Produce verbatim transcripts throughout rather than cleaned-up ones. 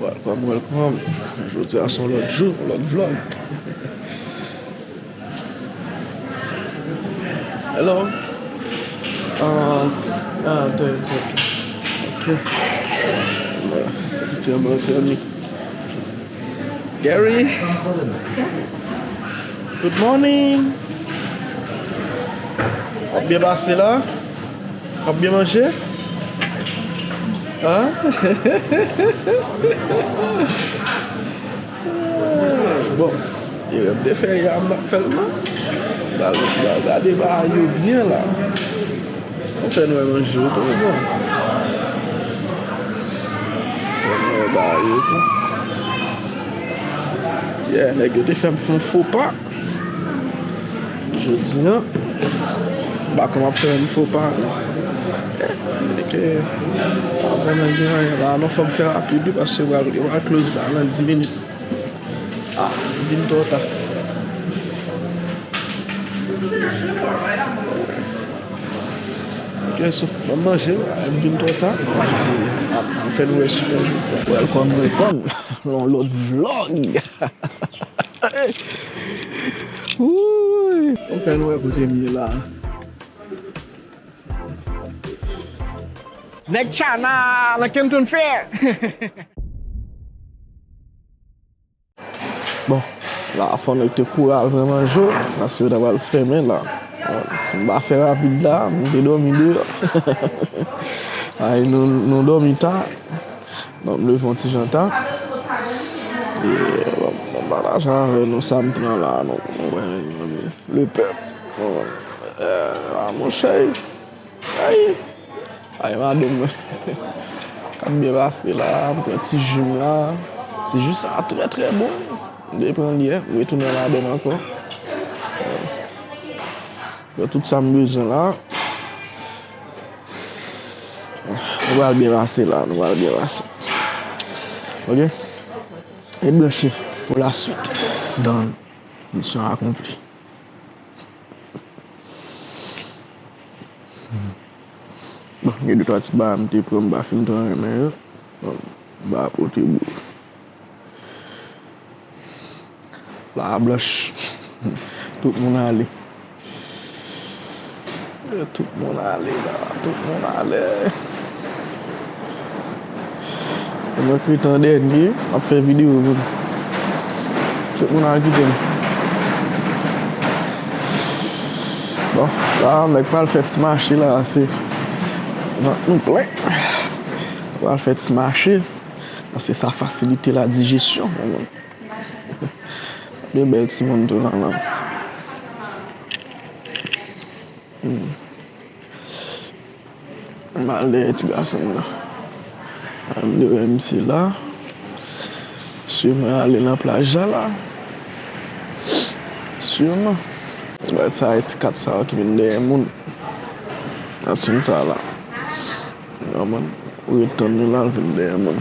Welcome, welcome. Jodi a se yon lòt jou, yon lòt vlog. Hello. Ah, ah, ok, ok. Ok. Mwen, mwen, mwen, Gary. Good morning. W ap byen pase la? W ap byen manje? Hein? Bon, erè m te fè yè a, m ap fè l non. M al, m al gade bagay yo byen la. Ou fè nou wè manje yo tou, mezanmi. Fè nou wè bagay yo tou. Yeah, nèg yo te fè m fè yon fo pa. Jodi a, m pa konn m ap fè yon fo pa. Nèg, avan nèg yo anyen la, non, fò m fè rapid wi, paske yo pral, yo pral close la nan dis minit. Ah, m vin twò ta. Ok, so, ban m manje, m vin twò ta. Ap, ap fè nou wè sou jodi a. Welcome, welcome. Yon lòt vlog. Wouy. Ban m fè nou wè kote m ye la. Nèg China nan Canton Fair. Bon, la fò nèg te kouri al pran manje, paske yo ta pral fèmen la. Bon, si m pa fè rapid la, m te dòmi deyò. Ay, nou, nou dòmi ta. Donk, m leve yon ti jan ta. E, bon, m pataje avè nou sa m pran la, nou, nou wè, le pèp. Bon, e, la, monchè. Ay! Ay, madanm mwen. K ap byen pase la, m pran ti ji m la. Ti ji sa trè, trè bon. M te pran l yè, m retounen ladan l ankò. Pran tout sa m bezwen la. Nou pral byen pase la, nou pral byen pase. Ok? E branche pour la suite. Done. Misyon akonpli. Bon, gen de twa ti bagay m te pran, m pa fin twò renmen yo. Bon, m pa pote bou. La blanch. Tout moun ale. Tout moun ale la, tout moun ale. Mwen k ret an dènye, m ap fè videyo pou nou. Tout moun al kite m. Bon, la, nèg pral fè ti mache la, se vant nou plen. Pral fè ti mache, paske sa fasilite la dijesyon. De bèl timoun tou nan nan. Hmm. M al dèyè ti gason m nan. M dwe wè misye la. Siman ale nan plaj la la. Siman. Gad sa, e ti kat sa yo ki vin dèyè moun. Nan siman sa la. Yo, man. Ou ret tann li la, l vin dèyè moun.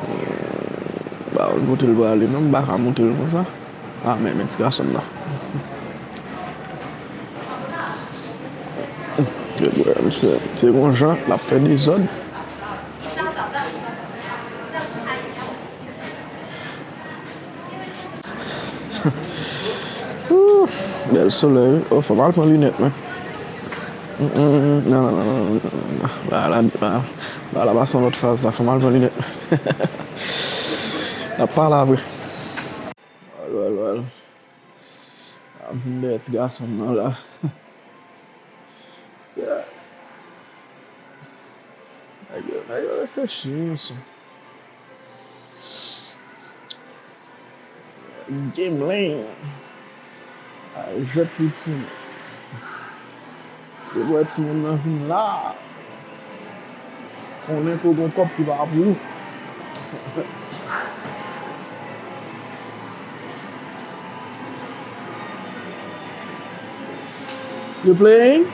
Hmm, ba, kote l prale, non, m pa ka montre l konsa. Ah, men, men ti gason m nan. Se, se gon jan, l ap fè dezòd. Ooh, bèl solèy, wi. Oh, fò m al pran linèt mwen. Mm, mm, mm, non, non, non, non, non, non. Ba la, ba, ba la pase yon lòt faz la, fò m al pran linèt mwen. N ap pale apre. Wèl, wèl, wèl. Ap vin dèyè ti gason m nan la. Sa. Nèg yo, nèg yo reflechi, mesye. Gambling. Ay, jwèt pou timoun. Yo wè timoun nan vin la. Konnen ke w gon kòb ki pa pou ou. You playing?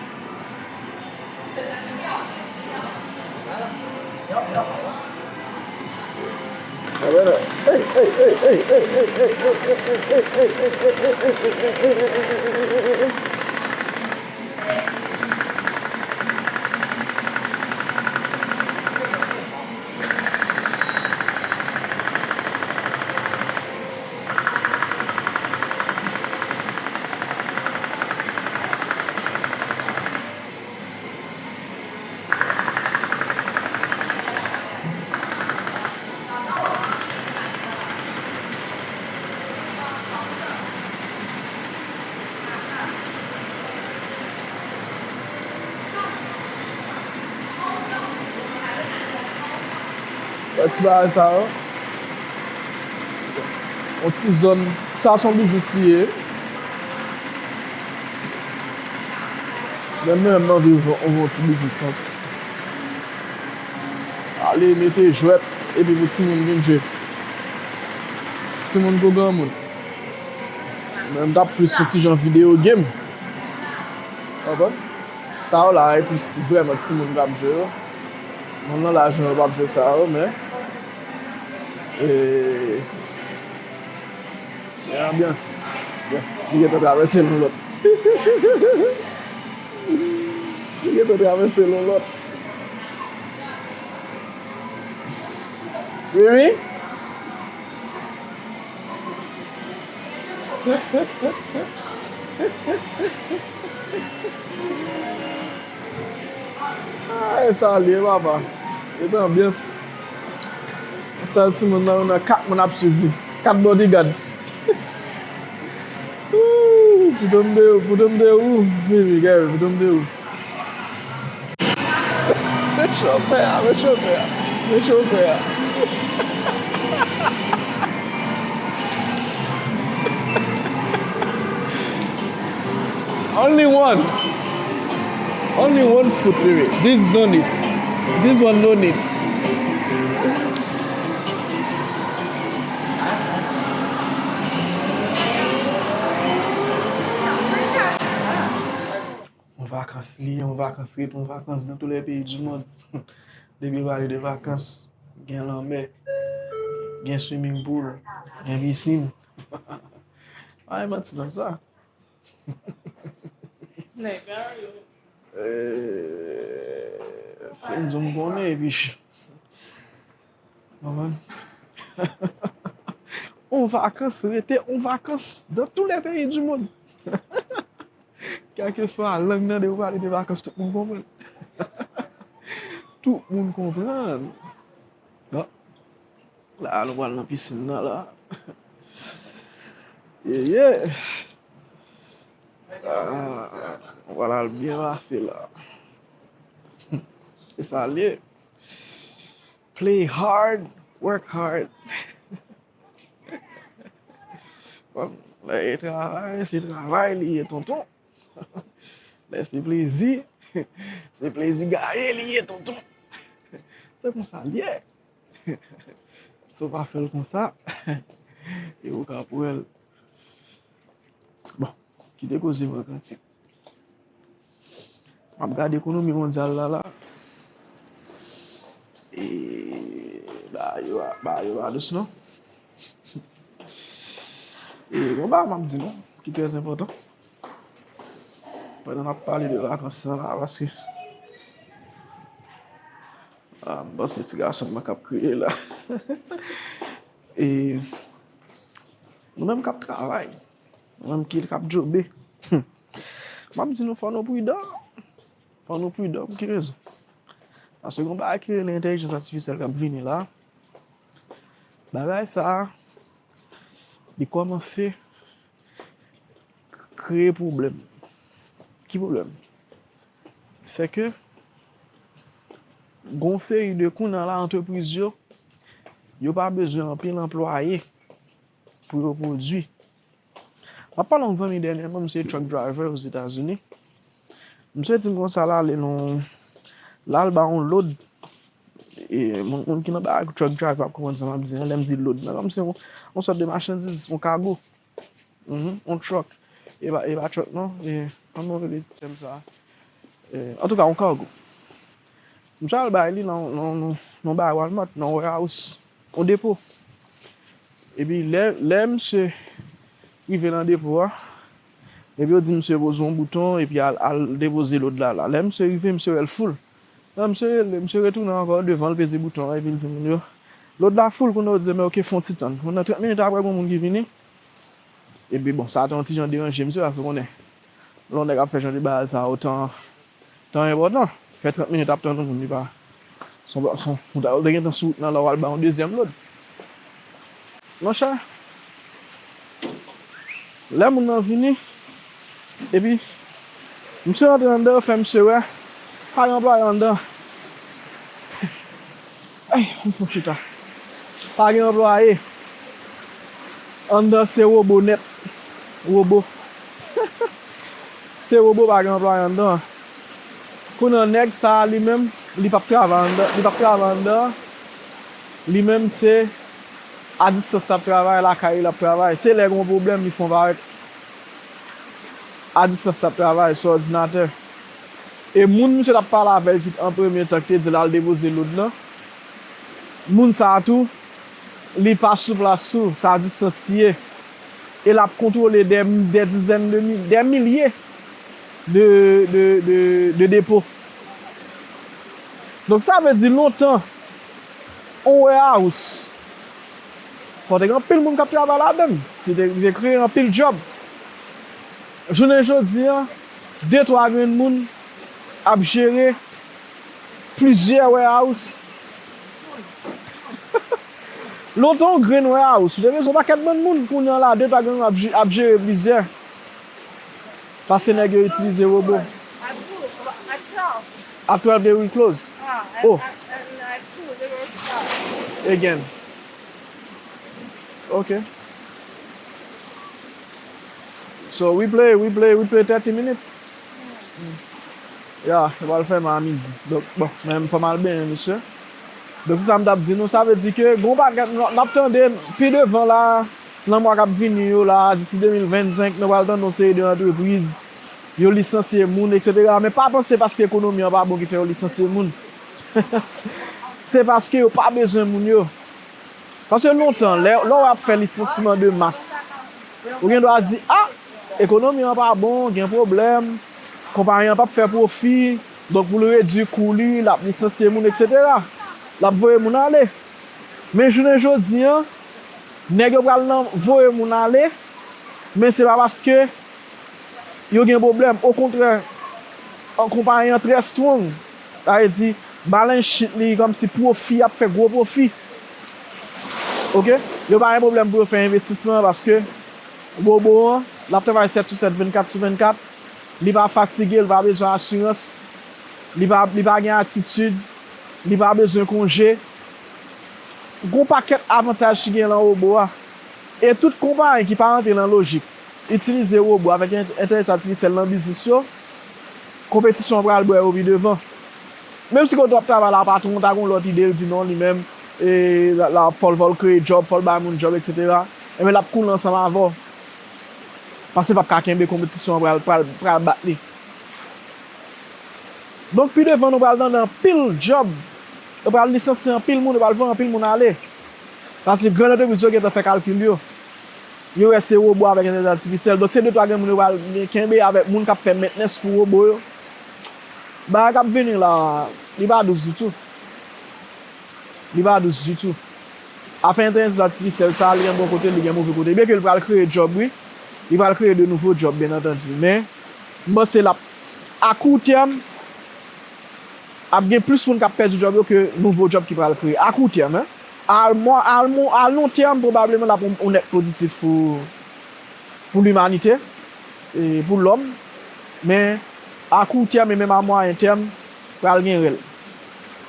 Ti bagay sa yo. Yon ti zòn. Sa se yon biznis li ye. Men mwen menm m anvi ouvri yon ti biznis konsa. Ale mete jwèt epi pou timoun vin jwe. Timoun kou granmoun. Men m t ap plis sou ti jan videyo game. Konprann? Sa yo la, e plis vrèman timoun k ap jwe yo. Moun nan laj mwen yo p ap jwe sa yo, men. E, e anbyans. Bon, li gentan travèse l yon lòt. Li gentan travèse l yon lòt. Wi, wi. Ah, e sa l ye, papa. E t anbyans. Sèl timoun nan, nan kat moun ap swiv li. Kat bodyguard. Ooh, poutan m de ou, poutan m de ou. Vivi, Gary, poutan m de ou. Men chofè a, men chofè a, men chofè a. Only one. Only one foot, baby. This no need. This one no need. Yon vakans li, yon vakans ret, yon vakans dans tous les pays du monde. Depi yo pale de vakans, gen lanmè, gen swimming pool, gen pisin. Pa gen manti nan sa. Nèg la yo. Eh, se m di w m konnen, epi Konprann? On vakans, rete on vakans dans tous les pays du monde. Kèlkeswa lang nan, de ou pale de vakans, tout moun konprann. Tout moun konprann. Bon. La, nou pral nan pisin nan, la. Yeah, yeah. Ah, nou pral al byen pase, la. E sa l ye. Play hard, work hard. Bon, lè e travay, se travay li ye, tonton. Lè se plezi, se plezi gaye li ye, tonton. Se konsa l ye. Si w pa fè l konsa, e ou ka pran l. Bon, kite koze pran kantik. M ap gade ekonomi mondyal la, la. E bagay yo, bagay yo pa dous, non. E gon bagay m ap di nou, ki trè enpòtan. Pandan n ap pale de vakans lan la, paske, ah, m panse ti gason mwen k ap kriye la. E nou menm k ap travay, nou menm ki, k ap djobe, m ap di nou fò nou pridan. Fò nou pridan pou ki rezon? Paske gon bagay ki rele entèlijans atifisyèl k ap vini la. Bagay sa a, li kòmanse k-, kreye pwoblèm. Ki pwoblèm? Se ke gon seri de kounye a la, antrepriz yo, yo pa bezwen anpil anplwaye pou yo pwodui. M ap pale yon zanmi dènyèman, misye truck driver Ozetazini. Misye di m konsa, l ale nan, l al ba yon load. E, moun, moun ki nan bagay truck driver ap konprann sa m ap di an, lè m di load nan, kòmsi yon, yon sòt de machandiz, yon kago. Mhm, yon truck. E pa, e pa truck non, e, kòman yo rele tèm sa a? E, antouka, yon kago. Misye al bay li nan, nan, nan, nan bagay Walmart, nan warehouse, yon depo. Epi lè, lè misye rive nan depo a, epi yo di misye poze yon bouton, epi al, al depoze load la la. Lè misye rive, misye wè l full. Nan misye rele, misye retounen ankò devan, l peze bouton an, epi l di moun yo, load la full, kounye a yo di, men oke, fè yon ti tann. Kounye a trant minit apre, gon moun ki vini. Epi bon, sa te yon ti jan deranje misye, paske konnen, lè yon nèg ap fè jan de bagay sa yo, tan, tan enpòtan. Fè trant minit ap tann yon moun, li pa, son, son, ou ta, ou te gentan sou wout nan la, w al ba yon dezyèm load. Monchè, lè moun nan vini, epi misye rantre anndan, yo fè misye wè pa gen anplwaye anndan. Ay, m fè yon chita. Pa gen anplwaye. Anndan se wobo nèt. Wobo. Se wobo, pa gen anplwaye anndan. Kounye a, nèg sa a, li menm, li p ap travay anndan, li p ap travay anndan. Li menm, se a distans l ap travay, lakay li l ap travay. Se lè gen yon pwoblèm, li fè yon parèt. A distans l ap travay sou òdinatè. E moun misye t ap pale avè l ki an premye tan ki te di l al depoze lòd lan, moun sa a tou, li pa sou plas tou, se a distans li ye. E l ap kontwole dè, dè dizèn de mi-, dè milye de, de, de, de depo. Donk, sa vle di lontan, yon warehouse, fò te gen anpil moun k ap travay ladan l. Li te, li te kreye anpil djòb. Jounen jodi a, de, twa grenn moun ap jere plizyè warehouse. Lontan, yon grenn warehouse, ou te bezwen yon pakèt bann moun. Kounye a la, de, twa grenn moun ap je-, ap jere plizyè. Paske nèg yo itilize wobo. At twelve they will close. Oh. Again. Ok. So we play, we play, we play thirty minutes. Ya, yo pral fè m a midi. Donk, bon, men fò m al benyen, mesye. Donk, se sa m t ap di nou. Sa vle di ke gon bagay, n, n ap tande pi devan la, nan mwa k ap vini yo la, disi de mil vennsenk, nou pral tande yon seri de antrepriz, yo lisansye moun, etsetera. Men pa panse paske ekonomi an pa bon ki fè yo lisansye moun. Se paske yo pa bezwen moun yo. Paske lontan, lè, lè w ap fè lisansman de mas, ou gen dwa di, a, ekonomi an pa bon, gen pwoblèm, konpayi an p ap fè pwofi, donk pou l redui kou li, l ap lisansye moun, etsetera. L ap voye moun ale. Men jounen jodi a, nèg yo pral nan voye moun ale, men se pa paske yo gen pwoblèm. Okontrè, an, konpayi an trè strong. Sa vle di, balance sheet li kòmsi pwofi, ap fè gwo pwofi. Ok? Yo pa gen pwoblèm pou yo fè envestisman an paske wobo an, l ap travay sèt sou sèt, vennkat sou vennkat. Li pa fatige, li pa bezwen asirans. Li pa, li pa gen atitid. Li pa bezwen konje. Gon pakèt avantaj ki gen nan wobo a. E tout konpayi ki pa rantre nan lojik itilize wobo avèk en-, entèlijans atifisyèl nan biznis yo, konpetisyon an pral bwè yo pi devan. Menm si kote w ap travay la, patwon w ta gon lòt ide, l di non, li menm, e, la, la, fò l, fò l kreye djòb, fò l bay moun djòb, etsetera. Enben, l ap koule ansanm avè w. Paske l p ap ka kenbe, konpetisyon an pral, pral, pral bat li. Donk, pi devan, nou pral tande anpil djòb. Yo pral lisansye anpil moun, yo pral voye anpil moun ale. Paske gran antrepriz yo gentan fè kalkil yo. Yo wè se wobo avèk entèlijans atifisyèl. Donk, se de twa grenn moun yo pral kenbe avèk moun k ap fè mentnans pou wobo yo. Bagay k ap vini la, li pa dous ditou. Li pa dous ditou. Afè entèlijans atifisyèl sa, li gen bon kote l, li gen move kote l. Byenke li pral kreye djòb, wi. Li pral kreye de nouvo djòb, byen antandi. Men, m panse l ap, a kou tèm, ap gen plis moun k ap pèdi djòb yo ke nouvo djòb ki pral kreye. A kou tèm, en. A mwa-, a lon-, a lon tèm, pwobableman, l ap yon, yon nèt pozitif pou, pou limanite, e pou lòm. Men, a kou tèm e menm a mwayen tèm, pral gen rèl.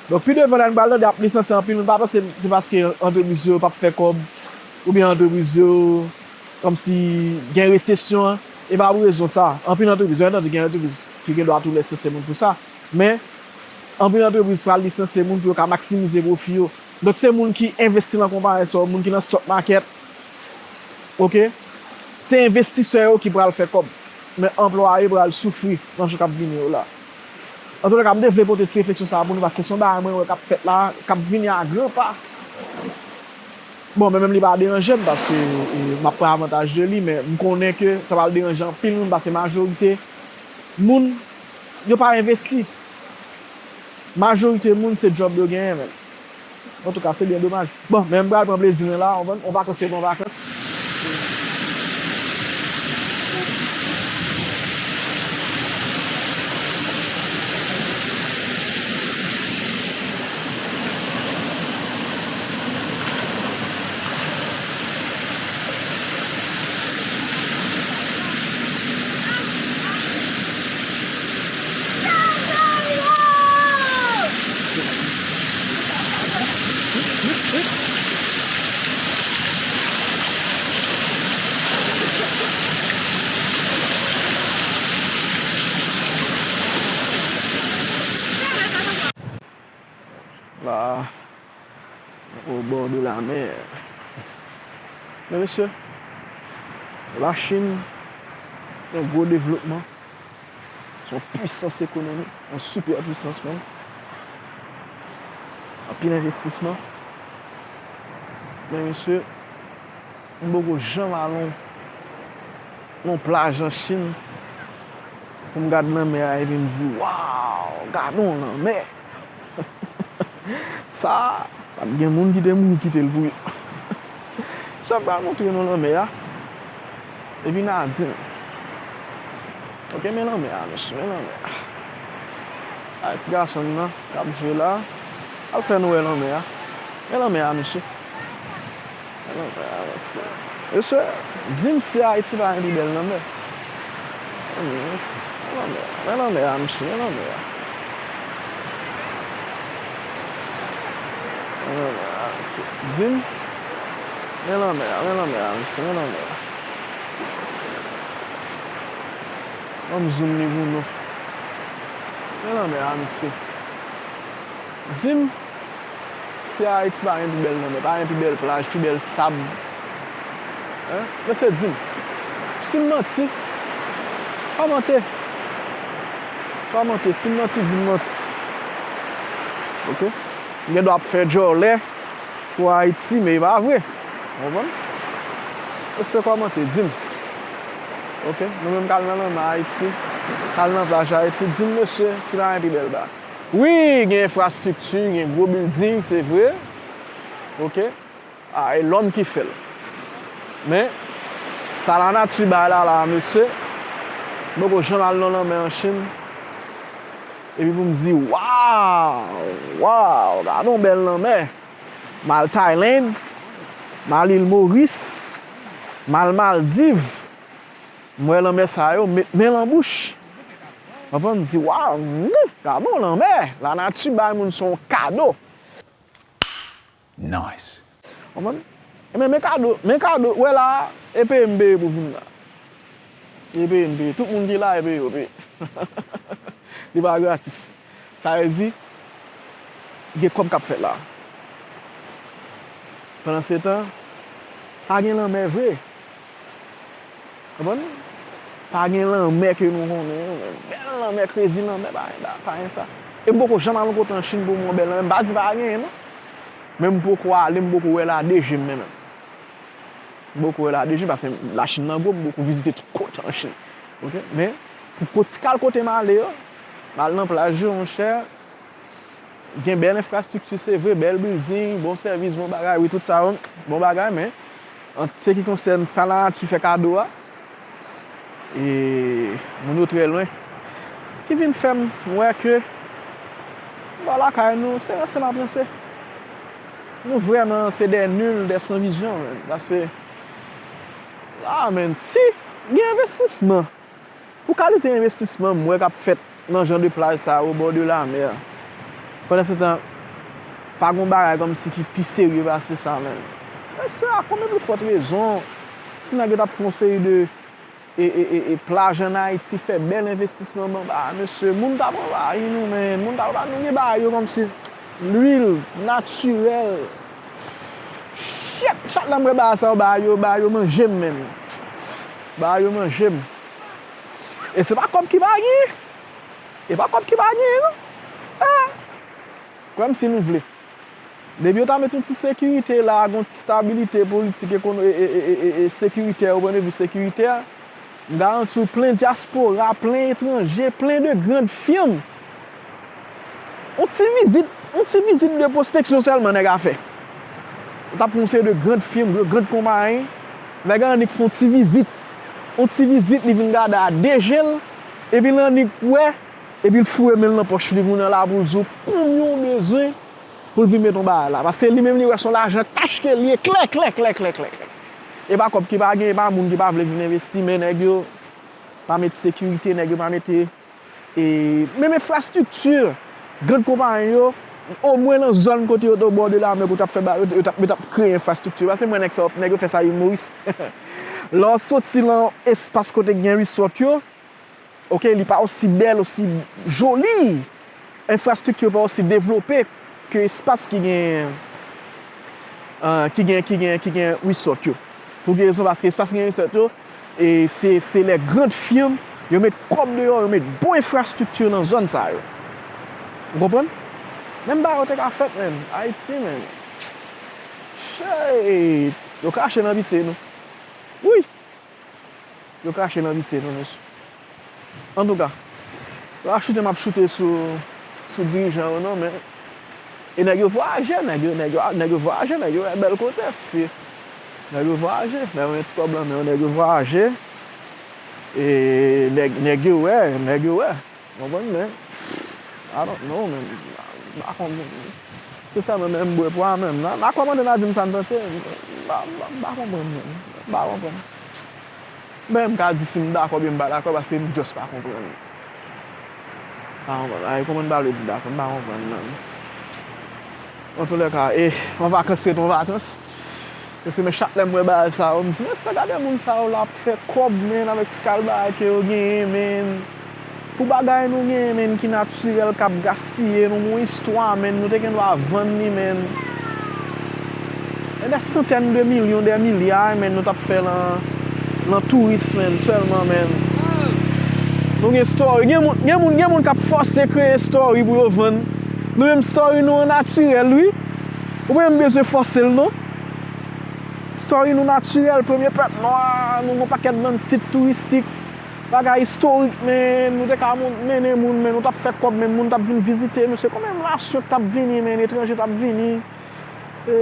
Donk, pi devan la, nou pral tande ap lisansye anpil moun. Pa panse se paske antrepriz yo p ap fè kòb, oubyen antrepriz yo kòmsi gen resesyon an. E pa pou rezon sa. Anpil antrepriz, yo tande gen antrepriz ki gen dwa tou lisansye moun pou sa. Men, anpil antrepriz pral lisansye moun pou yo ka maksimize pwofi yo. Donk, se moun ki envesti nan konpayi sa yo, moun ki nan stock market, ok? Se envestisè yo ki pral fè kòb. Men anplwaye pral soufri nan jou k ap vini yo la. Antouka, m te vle pote ti refleksyon sa a pou nou, paske se yon bagay mwen wè k ap fèt la, k ap vini a gran pa. Bon, men menm li pa deranje m, paske, e, m ap pran avantaj de li, men m konnen ke sa pral deranje anpil moun, paske majorite moun, yo pa envesti. Majorite moun, se djòb yo genyen, men. Antouka, se byen domaj. Bon, men m pral pran plezi mwen la, w konprann? On vakans, se bon vakans. Au bord de la mer. Men mesye, Lachin gen gwo devlopman. Se yon pwisans ekonomik, yon sipè pwisans menm. Anpil envestisman. Men mesye, m poko janm al yon, yon plaj an Chin pou m gad lanmè a epi m di, "Waw, gad yon lanmè!" Sa, ap gen moun ki te mouri kite l pou yo. Misye ap pral montre nou lanmè a. Epi n a di m, "Ok, men lanmè a, mesye, men lanmè a." Ay, ti gason m nan, k ap jwe la, al fè nou wè lanmè a. Men lanmè a, mesye. Men lanmè a, mesye. Mesye, di m si Ayiti pa gen pi bèl lanmè. Men lanmè a, men lanmè a, mesye, men lanmè a. Men lanmè a, mesye. Di m, men lanmè a, men lanmè a, mesye, men lanmè a. Ban m zoom li pou nou. Men lanmè a, mesye. Di m, si Ayiti pa gen pi bèl lanmè, pa gen pi bèl plaj, pi bèl sab. Hein? Mesye, di m. Si m manti, kòmante. Kòmante, si m manti, di m manti. Ok? M gen dwa ap fè djòlè pou Ayiti, men e pa vre. Ou konprann? Mesye, kòmante, di m. Ok? Nou menm k al nan lanmè Ayiti, k al nan plaj Ayiti, di m, mesye, si pa gen pi bèl bagay. Wi, gen enfrastrikti, gen gwo bilding, se vre. Ok? Ah, e lòm ki fè l. Men, sa lanati bay la, la, mesye. M poko janm al nan lanmè an Chin. Epi pou m di, "Waw, waw, gade yon bèl lanmè." M al Tayland, m al Il Moris, m al Maldiv. M wè lanmè sa yo, met men lan bouch. Konprann? M di, "Waw, mm, gade yon lanmè." Lanati bay moun se yon kado. Nice. Konprann? Ebyen, men kado, men kado, wè la, e peyi m peye pou vin la. E peyi m peye. Tout moun ki la, e peyi yo peye. Li pa gratis. Sa vle di, gen kòb k ap fèt la. Pandansetan, pa gen lanmè vre. Konprann? Pa gen lanmè ke nou konnen yo, men bèl lanmè, krezi lanmè, pa gen, pa gen sa. E m poko janm al yon kote an Chin pou m wè yon bèl lanmè. M pa di pa genyen, non. Men m poko ale, m poko wè l a de je m, menm. M poko wè l a de je m, paske Lachin nan gwo, m poko vizite tout kote an Chin. Ok? Men, pou kote, kal kote m ale yo, m al nan plaj yo, monchè, gen bèl enfrastrikti, se vre, bèl bilding, bon sèvis, bon bagay, wi, tout sa yo, bon bagay, men, an se ki konsène sa lanati fè kado a, e moun yo trè lwen. Ki vin fè m wè ke, bò lakay nou, se ranse n ap ranse. Nou vrèman se des nuls, des sans vision, menm. Paske, la, menm, si gen envestisman, pou kalite envestisman m wè k ap fèt nan jan de plaj sa yo, au bord de la mer. Pandansetan, pa gen yon bagay kòmsi ki pi serye pase sa, menm. Mesye, a combien plus forte raison, si nèg yo t ap fè yon seri de, e, e, e, e plaj ann Ayiti, fè bèl envestisman, bon, ba, mesye, moun t ap anvayi nou, menm. Moun t ap anvayi nou, gen bagay yo kòmsi lwil natirèl. Shit, chak lè m wè bagay sa yo, bagay yo, bagay yo manje m, menm. Bagay yo manje m. E se pa kòb ki pa genyen. E pa kòb ki pa genyen, non. Ah! Kwè m si nou vle. Depi yo ta met yon ti sekirite la, gen yon ti stabilite politik, ekono-, e, e, e, e, e, e sekiritè, o pwen de vi sekiritè, m garanti w plen dyaspora, plen etranje, plen de grand firm. Yon ti vizit, yon ti vizit de pwospeksyon sèlman nèg a fè. Ou t ap pran yon seri de grand firm, de grand konpayi, nèg a annik fè yon ti vizit. Yon ti vizit, li vin gade a de je l, epi l annik wè, epi l foure men l nan pòch li, kounye a la pou l di w konbyen w bezwen pou l vin met yon bagay la. Paske li menm li wè se yon lajan kach ke l ye, klè, klè, klè, klè, klè, klè. E pa kòb ki pa gen, e pa moun ki pa vle vin envesti, men nèg yo pa mete sekirite, nèg yo pa mete, e, menm enfrastrikti, gran konpayi yo, omwen nan zòn kote yo te o bò de lamè, kote yo t ap fè ba, yo t ap, yo t ap kreye enfrastrikti. Paske m wè nèg sa, nèg yo fè sa Il Moris. Lè w soti nan espas kote gen resort yo, ok, li pa osi bèl, osi joli, enfrastrikti pa osi devlope ke espas ki gen ah, ki gen, ki gen, ki gen resort yo. Pou ki rezon? Paske espas ki gen resort yo, e se, se les grandes firmes, yo met kòb deyò, yo met bon enfrastrikti nan zòn sa yo. Ou konprann? Menm bagay yo te ka fèt, menm. Ayiti, menm. Shit! Yo krache nan pise nou. Wi! Yo krache nan pise nou, mesye. Antouka, pa choute m ap choute sou, sou dirijan yo, non, men. E nèg yo vwayaje, nèg yo, nèg yo, nèg yo vwayaje, nèg yo wè bèl kote, se. Nèg yo vwayaje, nèg yo gen ti kòb lan, men nèg yo vwayaje. E nèg, nèg yo wè, nèg yo wè. Konprann, men, I don't know, men, m pa konprann. Se sèlman menm m bwè pwa, men, nan, nan kòmantè nan di m sa n panse, m pa, m pa, m pa konprann, men, m pa konprann. Men m ka di si m dakò oubyen m pa dakò, paske m just pa konprann. Pa konprann. Ay, kòman m pa vle di dakò, m pa konprann, men. Antoulèka, e, yon vakans ret yon vakans. Paske men chak lè m wè bagay sa yo, m di, men sa, gade moun sa yo la ap fè kòb, men, avèk ti kal bagay ke yo genyen, men. Pou bagay nou genyen, men, ki natirèl, k ap gaspiye, nou gon istwa, men, nou te gen dwa vann li, men. E dè santèn de milyon, dè milya, men, nou t ap fè lan, lan touris, men, sèlman, men. Nou gen story, gen moun, gen moun, gen moun k ap fòse kreye story pou yo vann. Nou menm story nou an natirèl, wi. Ou pa menm bezwen fòse l, non. Story nou natirèl, premye pèp nwa, nou gon pakèt bann sit touristik, bagay istorik, men nou te ka moun, mennen moun, men nou t ap fè kòb, men moun t ap vin vizite nou, se konbyen nasyon k t ap vini, men etranje t ap vini. E,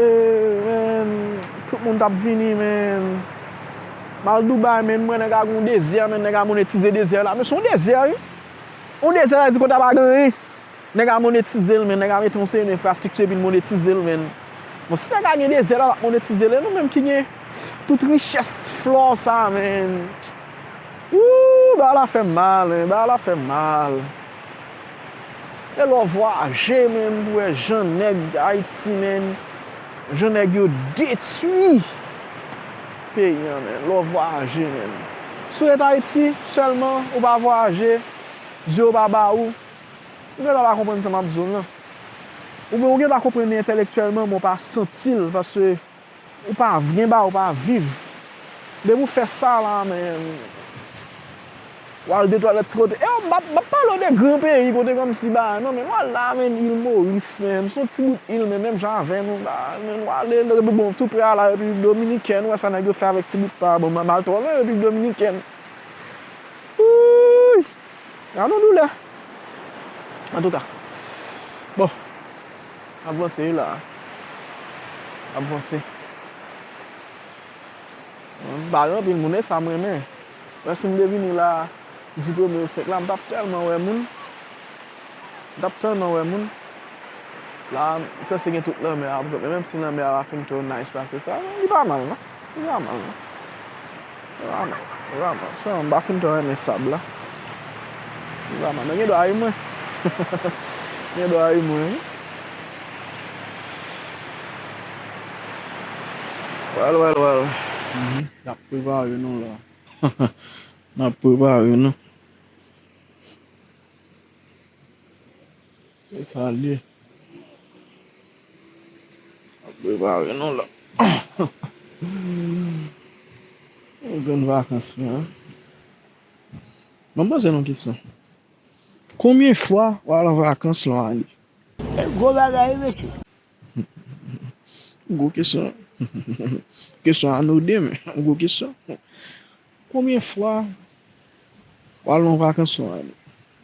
men, tout moun t ap vini, men. M al Dubai, men, m wè nèg a gon dezè, men nèg a monetize dezè la, men se yon dezè, wi. Yon dezè, sa vle di kote a pa gen anyen. Nèg a monetize l, men, nèg a mete yon seri de enfrastrikti epi l monetize l, men. Bon, si nèg a gen dezè la, l ap monetize l, e nou menm ki gen tout richès flò sa, men. Ooh, bagay la fè m mal, men, bagay la fè m mal. E lè w vwayaje, men, pou wè jan nèg Ayiti, men, jan nèg yo detwi peyi an, men, lè w vwayaje, men. Si w ret Ayiti sèlman, ou pa vwayaje, zye w pa ba ou, ou gen dwa pa konprann sa m ap di w nan. Oubyen ou gen dwa konprann li entèlektyèlman, men w pa santi l, paske ou pa gen bagay, ou pa viv. Depi w fè sa la, men, w al de twa lòt ti kote. E m ap, m ap pale w de gran peyi, kote kòmsi bagay, non, men, w al la, men, il Moris, men, se yon ti bout il, men, menm jan avè nou, ba, men, w ale, bon, tou prè a la, Repiblik Dominikèn, ou wè sa nèg yo fè avèk ti bout pa, bon, m al twò lwen Repiblik Dominikèn. Wouy! Gade yon doulè. Antouka. Bon. N ap vanse wi la. N ap vanse. M pa gen anpil moun, e sa m renmen. Mwen si m te vini la, di premye ou senk la, m t ap tèlman wè moun. M t ap tèlman wè moun. La, m panse gen tout lanmè a, men menm si lanmè a pa fin twò nice pase sa, li pa mal non. Li pa mal non. Li pa mal. Li pa mal. Sèlman m pa fin twò renmen sab la. Li pa mal. Men gen dwa ri mwen. Gen dwa ri mwen wi. Well, well, well. Mhm. N ap prepare nou la. N ap prepare nou. Se sa l ye. N ap prepare nou la. Grenn vakans lan. Ban m poze nou kesyon. Konbyen fwa w al an vakans lan ane? E gwo bagay wi mesye. Gwo kesyon. Kesyon anoden, men gwo kesyon. Konbyen fwa w al nan vakans lan ane?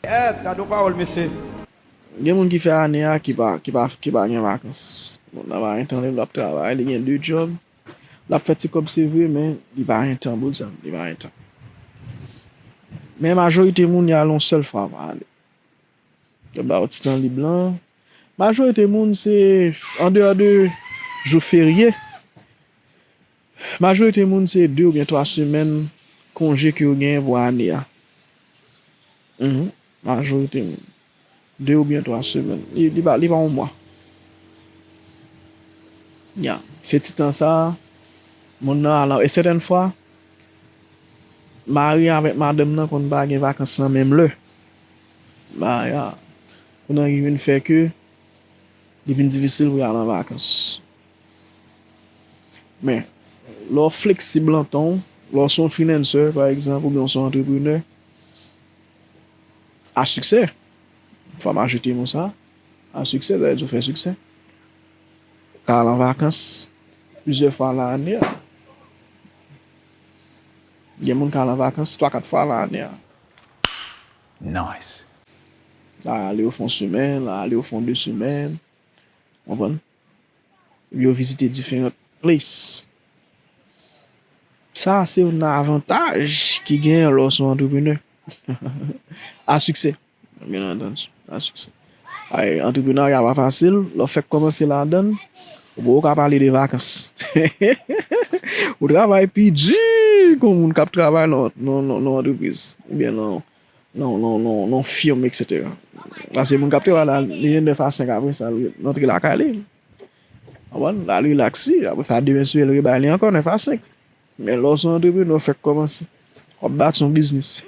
Èt, gade yon pawòl, mesye. Gen moun ki fè ane a ki pa, ki pa, ki pa gen vakans. Moun nan pa gen tan, li ap travay, li gen de djòb. L ap fè ti kòb, se vre, men li pa gen tan, bouzèm, li pa gen tan. Men majorite moun, y al yon sèl fwa pa ane. Yo ba yo ti tan lib lan. Majorite moun, se andeyò de jou ferye, majorite moun, se de oubyen twa semèn konje ke yo genyen pou ane a. Mhm. Majorite moun. De oubyen twa semèn. Li, li pa, li pa yon mwa. Ya. Se ti tan sa, moun nan al, e sètèn fwa, mari avèk madanm nan konn pa gen vakans nan menm lè. Ba, ya. Kounye a ki vin fè ke li vin difisil pou y al an vakans. Men, lè w fleksib nan tan w, lè w se yon freelancer, pa egzanp, oubyen w se yon antreprenè, a siksè. Fò m ajoute mo sa, a siksè, sa vle di w fè siksè. Ka al an vakans plizyè fwa nan ane a. Gen moun ka al an vakans twa, kat fwa nan ane a. Nice. La ale yo fè yon semèn, la ale yo fè yon de semèn. Konprann? Epi yo vizite diferan place. Sa se youn nan avantaj ki genyen lè w se yon antreprenè. A siksè. Byen antandi, a siksè. Ay, antreprenarya pa fasil, lè w fèk kòmanse ladan l, ou poko ka pale de vakans. Ou travay pi di ke yon moun k ap travay nan, nan, nan, nan antrepriz, oubyen nan, nan, nan, nan, nan yon fim, etsetera. Paske moun k ap travay la, li gen nèf a senk apre sa, li rantre lakay li. Konprann? L al rilaks li, apre sa, demen sou el rebay li ankò, nèf a senk. Men lè w se yon antreprenè, w fèk kòmanse. W ap bati yon biznis.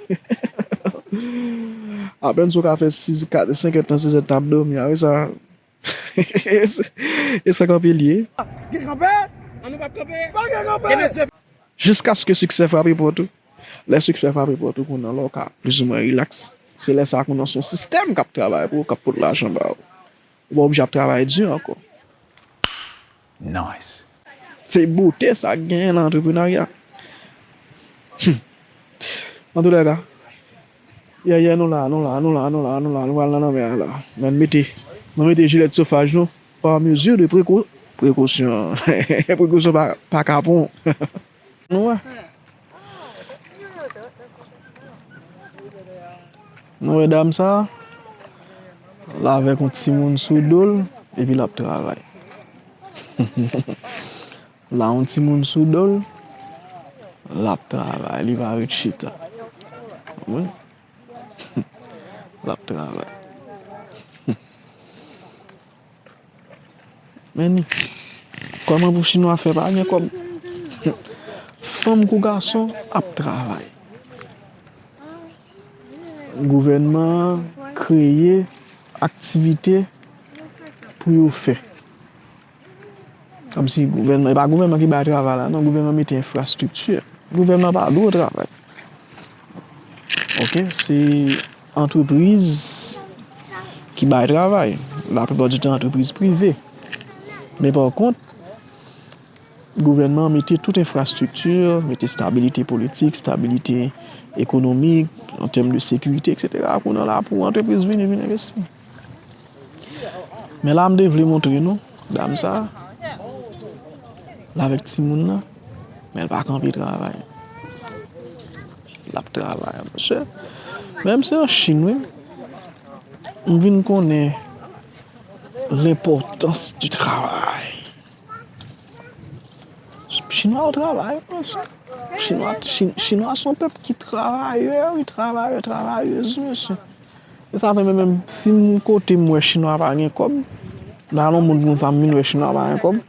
Apèn si w ka fè sis, kat, senk èdtan, sis èdtan ap dòmi, apre sa, e sa kanpe li ye. Gen kanpe? An nou p ap kanpe? Pa gen kanpe! Gen mesye Jiskaske siksè frape pòt ou. Lè siksè frape pòt ou, kounye a la w ka plizoumwen rilaks. Se lè sa a kounye a se yon sistèm k ap travay pou ou, k ap pote lajan ba ou. Ou pa oblije ap travay di ankò. Nice. Se bote sa k genyen nan antreprenarya. Hmm. Antoulèka, yè, yè, nou la, nou la, nou la, nou la, nou la, nou pral nan lanmè a la. Men mete, nou mete jilèt sofaj nou, par mesure de précau-, précaution. Prekosyon pa, pa kapon. Nou wè. Nou wè dam sa a? L avèk yon timoun sou do l, epi l ap travay. L a yon timoun sou do l, l ap travay, li pa ret chita. Wi. L ap travay. Men ni, kòman pou chinwa fè pa gen kòb? Fanm kou gason ap travay. Gouvènman an kreye aktivite pou yo fè. Kòmsi gouvènman, e pa gouvènman ki bay travay la, non, gouvènman mete enfrastrikti. Gouvènman pa dwe travay. Oke, se antrepriz ki bay travay. Laplipa di tan, antrepriz prive. Men pa kont, gouvènman an mete tout enfrastrikti, mete stabilite politik, stabilite ekonomik, an tèm de sekirite, etsetera. Kounye a la pou antrepriz vini, vin envesti. Men la, m te vle montre nou, dam sa a, l avèk timoun nan, men l pa kanpe travay. L ap travay, mesye. Menm se an Chin, wi. M vin konnen lenpòtans di travay. Chinwa yo travay, mesye. Chinwa, Chin-, Chinwa se yon pèp ki travayè, wi, travayè, travayez, mesye. E sa fè menm, menm si m kote m wè chinwa pa gen kòb, m al yon moun konsa m vin wè chinwa pa gen kòb,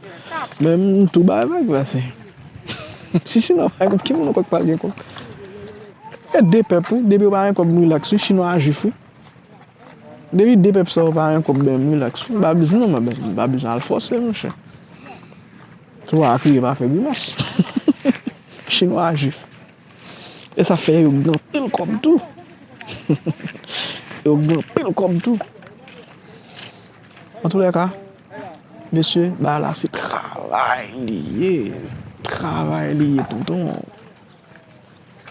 men m tou bay vag, paske si chinwa pa gen kòb, ki moun ankò k pral gen kòb? E de pèp, wi, depi yo pa gen kòb, m rilaks, wi, chinwa a jwif, wi. Depi de pèp sa yo pa gen kòb, ben, m rilaks, wi, m pa bezwen, non, mwen, ben, m pa bezwen al fòse, monchè. Twa a kriye pa fè grimas. Chinwa a jwif. E sa fè yo gen anpil kòb tou. Yo gen anpil kòb tou. Antoulèka, mesye, bagay la se travay li ye. Travay li ye, tonton.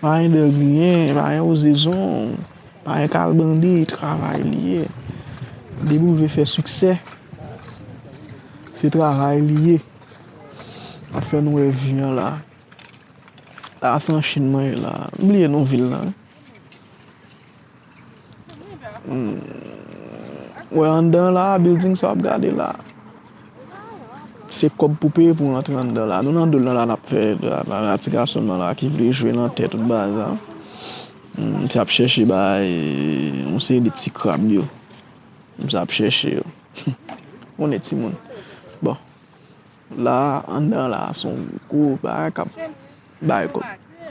Pa gen dè griyen, pa gen wozezon, pa gen kalbandi, travay li ye. Depi w vle fè siksè, se travay li ye. Ap fè nou wè vi an la. La se an Chin mwen ye la. M bliye non vil la. Hmm. Wè anndan la, building sa w ap gade la. Se kòb pou peye pou w rantre anndan la. Nou nan do l nan la, n ap fè la, la, la ti gason nan la ki vle jwe nan tè tout bagay la. Hmm, m t ap chèche bay yon seri de ti krab yo. M t ap chèche yo. Konnen timoun. Bon. La, anndan la, se yon gwo bagay k ap bay kòb.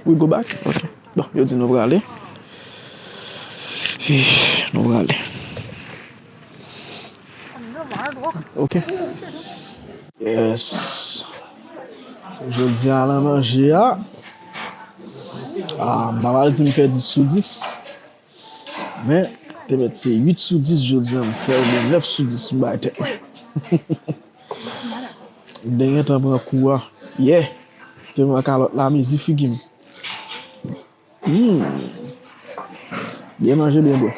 We go back? Ok. Bon, yo di nou prale. Ih, nou prale. Ok. Yes. Jodi a nan manje a, ah, m pa pral di m fè dis sou dis, men te mèt se uit sou dis jodi a m fè, oubyen nèf sou dis m bay tèt mwen. M te gentan pran kou a. Yeah! Te pran kalòt la, mezi figi m. Hmm. Byen manje, byen bwè.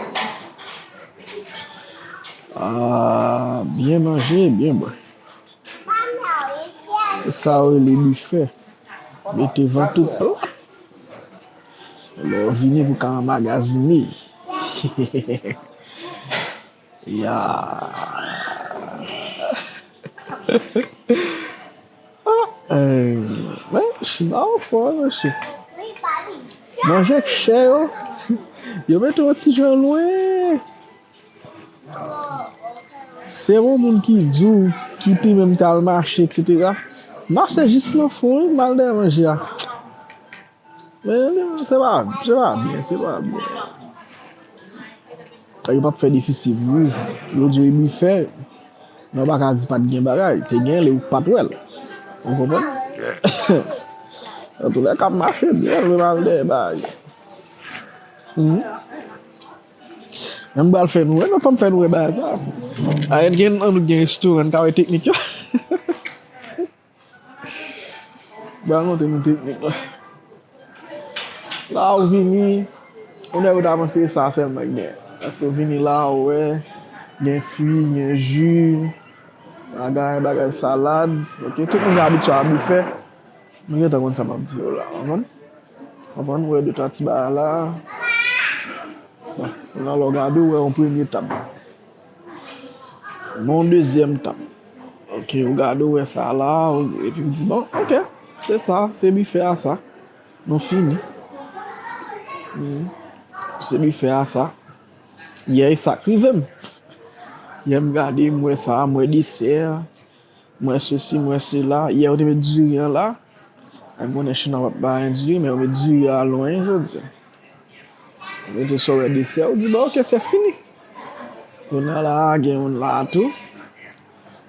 Ah, byen manje, byen bwè. E sa yo rele bifè. Mete vant ou plat. Lè w vini pou ka anmagazine. Ya. Ah, eh, men, chima yo fò, wi, mesye. Manje k chè yo, yo mete yon ti jan lwen. Se yon moun ki di w, ki te menm t al mache, etsetera. Mache jis nan fon, wi, m al dèyè manje a. Men, se pa, se pa byen, se pa byen. Yo p ap fè defisi pou ou. Yo di w e bifè, men w pa ka di pa t gen bagay. Te gen lè ou pa t wè l. Ou konprann? Antoulèka, m mache byen, lè m al dèyè bagay. Mhm. Men m pral fè nou wè, non, fò m fè nou wè bagay sa. A, gen, ann nou gen restoran, n ka wè teknik yo. Pral montre nou teknik la. La ou vini, ou nèg ou ta panse sa sèlman k gen. Paske ou vini la, ou wè, gen fwi, gen ji, bagay, bagay salad. Ok, tout moun abitye a bifè. Nou gentan konn sa m ap di yo la, konprann? Konprann? Ou wè de twa ti bagay la. Bon, kounye a lè w gade, ou wè yon premye tab. Bon, dezyèm tab. Ok, ou gade, ou wè sa la, ou, epi ou di, bon, ok, se sa, se bifè a sa. Nou fini. Hmm. Se bifè a sa. Yè, e sa k rive m. Yè, m gade, m wè sa, m wè desè. M wè sesi, m wè sela. Yè, yo te met diri an la. Ay, m konnen chinwa p ap bay diri, men yo met diri a lwen jodi a. Yo mete sa, w wè desè, ou di, bon, ok, se fini. Kounye a la, gen youn la tou.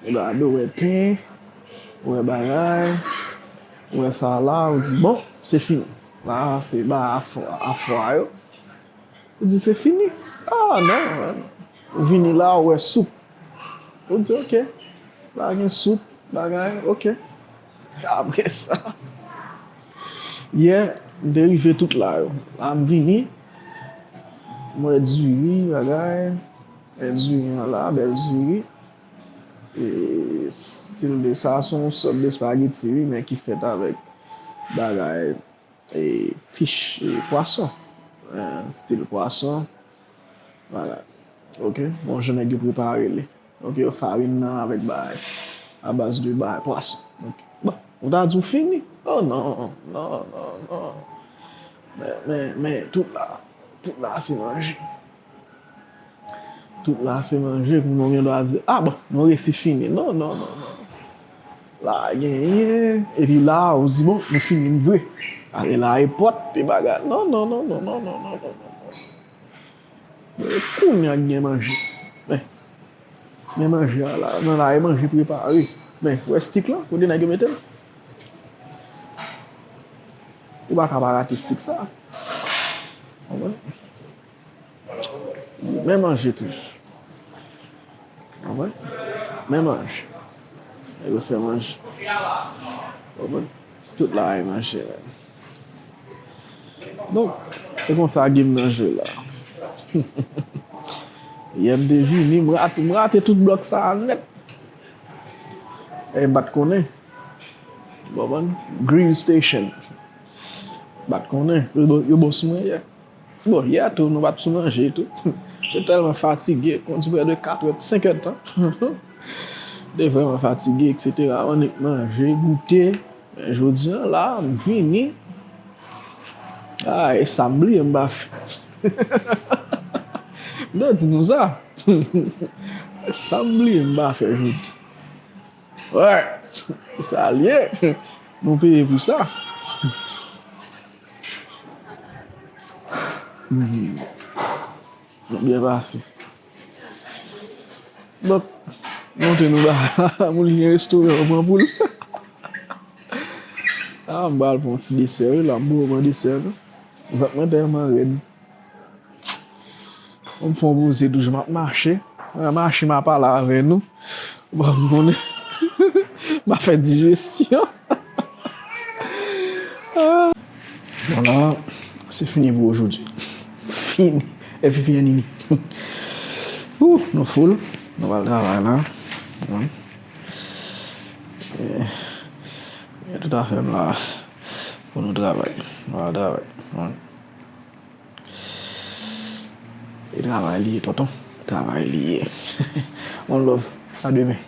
Ou gade, ou wè pen, ou wè bagay, ou wè sa la, ou di, bon, se fini. La, se ba afwa, afwa yo. Ou di se fini. Ah, non, man. Ou vini la, ou wè soup. Ou di, ok. La gen soup, bagay, ok. Apre sa, yè, m te rive tout la yo. La, m vini. M wè diri, bagay. Wè diri an la, bèl diri. E stil de sa, se yon sòt de espageti, wi, men ki fèt avèk bagay e fich, e pwason. Eh, stil pwason. Vwala. Ok. Bon, jan nèg yo prepare li. Ok, yo farin nan avèk bagay. A baz de bagay pwason. Ok. Bon, ou ta di w fini? Oh non, non, non, non. Men, men, men, tout la, tout la se manje. Tout la se manje pou nou gen dwa di, ah bon, nou resi fini. Non, non, non, non. La genyen, epi la, ou di, bon, nou fini vre. Ale la, e pòt, e bagay. Non, non, non. E kounye a gen manje. Men, men manje a la, nan la, e manje prepare. Men, wè stik la, kote nèg yo mete l? Ou pa ka pa rate stik sa. Konprann? Men manje toujou. Konprann? Men manje. Nèg yo fè manje. Konprann? Tout la e manje, men. Donk, e konsa game nan jwe la. Yè m te vini, m rate, m rate tout blòk sa a nèt. E m pa t konnen. Konprann? Grill Station. M pa t konnen. Yo, yo bon sou mwen yè. Bon, yè tou, nou pa t sou manje tou. Te tèlman fatige, kondi prè de kat è, senk è tan. Te vrèman fatige, etsetera. Annik manje, goute. Men jodi a la, m vini. Ah, e sa m bliye m pa fè. M te di nou sa. Sa m bliye m pa fè jodi. Wè, sa l ye. Nou peye pou sa. Mhm. Nou byen pase. Donk, montre nou ba moun ki gen restoran yo pran pou l. Ah, m pral pran yon ti desè, wi, la, m poko pran desè, non. Vant mwen tèlman rèd. M fè yon poze toujou, m ap mache. M ap mache, m ap pale avè nou. Bon, m konnen. M ap fè dijesyon. Ah. Bon, la, se fini pou ojodi. Fini. E fini, fini. Ouh, nou full. Nou pral travay la. Wi. Eh, gen tout afè m la. Pou nou travay. Nou pral travay. Wi. E travay li ye, tonton. Travay li ye. One love. A demen.